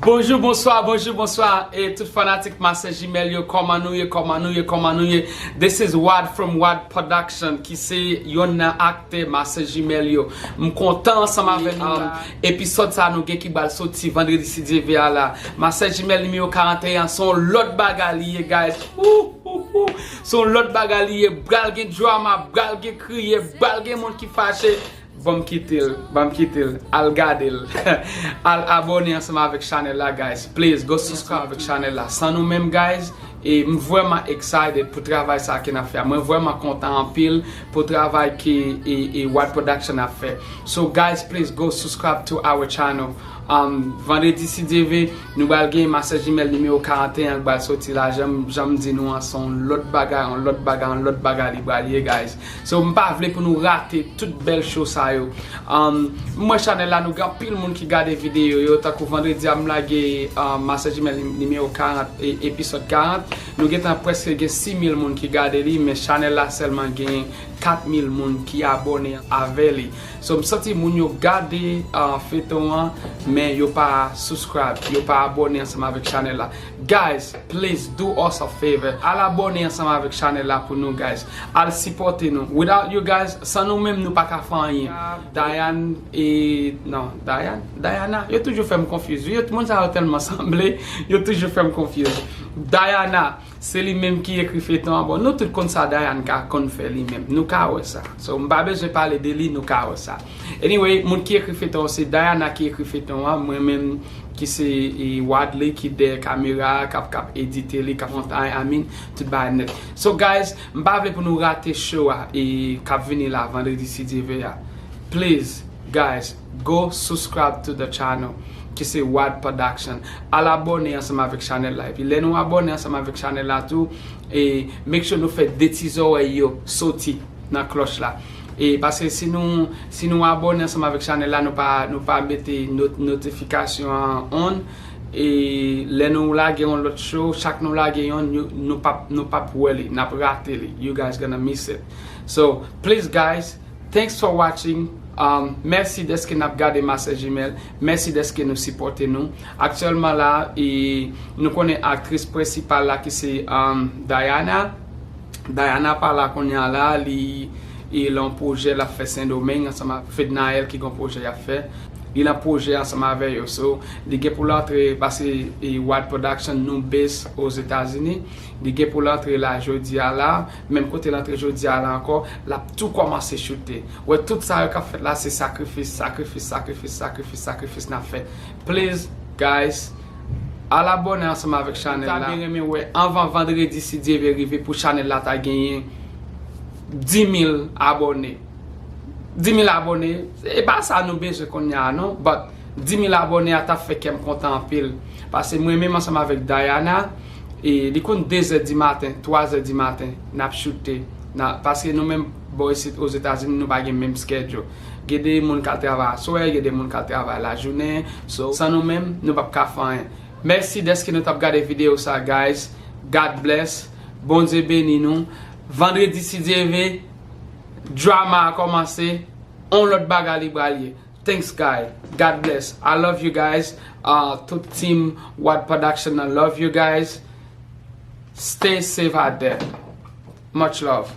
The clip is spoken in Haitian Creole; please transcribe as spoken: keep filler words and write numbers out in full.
Bonjou, bonswa, bonjou, bonswa. E tout fanatik Masè Jimèl yo, kòman nou ye, kòman nou ye, kòman nou ye? This is Wad from Wad Production, ki se yonn nan aktè Masè Jimèl yo. M kontan ansanm avè nou la. Episode sa nou gen ki bal soti vandredi si Dye vle a la. Masè Jimèl nimewo karanteyen, se yon lòt bagay li ye, guys. Ou, ou, ou. Se yon lòt bagay li ye. Bal gen drama, bal gen kriye, bal gen moun ki fache. Ban m kite l, ban m kite l, al gade l. Al abòne ansanm avèk chanèl la, guys. Please, go subscribe avèk chanèl la. San nou menm, guys, e m vrèman excited pou travay sa ke n ap fè a. Mwen vrèman kontan anpil pou travay ke e, e Wad Production ap fè. So, guys, please go subscribe to our channel. Um, vandredi, si Dye vle, nou pral gen Masè Jimèl nimewo karanteyen k pral soti la. Jan m, jan m di nou an, se yon lòt bagay, yon lòt bagay, yon lòt bagay li pral ye, guys. So, m pa vle pou nou rate tout bèl show sa yo. Um, m wè chanèl la, nou gen anpil moun ki gade videyo yo. Tankou vandredi a, m lage, um, Masè Jimèl nim-, nimewo karant, e, episode karant. Nou gentan prèske gen sis mil moun ki gade li, men chanèl la sèlman gen kat mil moun ki abòne avè li. So, m santi moun yo gade, uh, feyton an, men yo pa subscribe, yo pa abòne ansanm avèk chanèl la. Guys, please do us a favor. Al abòne ansanm avèk chanèl la pou nou, guys. Al sipòte nou. Without you guys, san nou menm, nou pa ka fè anyen. Dayan e, non, Dayan, Dayana, yo toujou fè m konfyiz. Yo, moun sa yo tèlman sanble, yo toujou fè m konfyiz. Dayana, se li menm ki ekri feyton an. Bon, nou tout konn sa Dayan ka konn fè li menm. Nou ka wè sa. So, m pa bezwen pale de li, nou ka wè sa. Anyway, moun ki ekri feyton an, se Dayana ki ekri feyton an. Mwen menm ki se, e, Wadley ki dèyè kamera a, k ap, k ap edite li, k ap monte, I mean, tout bagay nèt. So, guys, m pa vle pou nou rate show a, e, k ap vini la, vandredi, si Dye vle a. Please, guys, go subscribe to the channel, ki se Wad Production. Al abòne ansanm avèk chanèl la. Epi lè nou abòne ansanm avèk chanèl la tou, e make sure nou fè de ti zòrèy yo soti nan klòch la. E paske si nou, si nou abòne ansanm avèk chanèl la, nou pa, nou pa mete not-, notifikasyon an on, e lè nou lage yon lòt show, chak nou lage yon, nou, nou p ap, nou p ap wè li, n ap rate li. You guys gonna miss it. So, please, guys, thanks for watching. Um, mèsi dèske n ap gade Masè Jimèl. Mèsi dèske nou sipòte nou. Aktyèlman la, e, nou konnen aktris prensipal la ki se, um, Dayana. Dayana pa la kounye a la, li, e, lan pwojè l ap fè Sendomeng ansanm ak Fednaelle ki gon pwojè y ap fè. Li lan pwojè ansanm avè yo. So, li gen pou l antre, paske, e, Wad Production nou base Ozetazini. Li gen pou l antre la jodi a la. Menm kote l antre jodi a la ankò, l ap tou kòmanse choute. Wè, tout sa yo k ap fèt la, se sakrifis, sakrifis, sakrifis, sakrifis, sakrifis n ap fè. Please, guys, al abòne ansanm avèk chanèl la. M ta byen renmen wè anvan vandredi, si Dye vle, rive pou chanèl la ta genyen dis mil abòne. Dis mil abòne, e pa sa nou bezwen kounye a non, but dis mil abòne a t ap fè kè m kontan anpil. Paske mwen menm ansanm avèk Dayana, e li konn de zè di maten, twa zè di maten, n ap choute. N a, paske nou menm bò isit Ozetazini, nou pa gen menm schedule. Gen de moun k al travay aswè, gen de moun k al travay lajounen. So, san nou menm, nou p ap ka fè anyen. Mèsi dèske nou t ap gade videyo sa, guys. God bless. Bondye beni nou. Vandredi, si Dye vle, drama a kòmanse. On lòt bagay li pral ye. Thanks, guys. God bless. I love you guys. Uh, tout team Wad Production, I love you guys. Stay safe out there. Much love.